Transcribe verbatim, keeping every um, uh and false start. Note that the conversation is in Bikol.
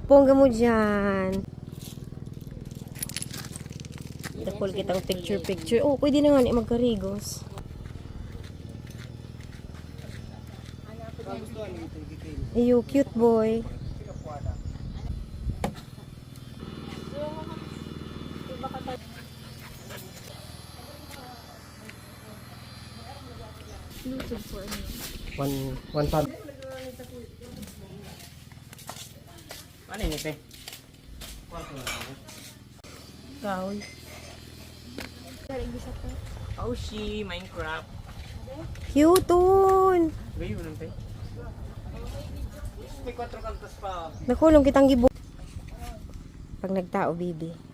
Pongga mo dyan. Dapol kitang picture-picture. Oh, pwede na nga ni magkarigos. Ayo, cute boy. One, one pound. Ano yun, ito? Kahoy. Paushi, Minecraft. Cute on. Gayon lang, te. May kwatro kantos pa. Nakulong kitang gibo. Pag nagtao, bibi.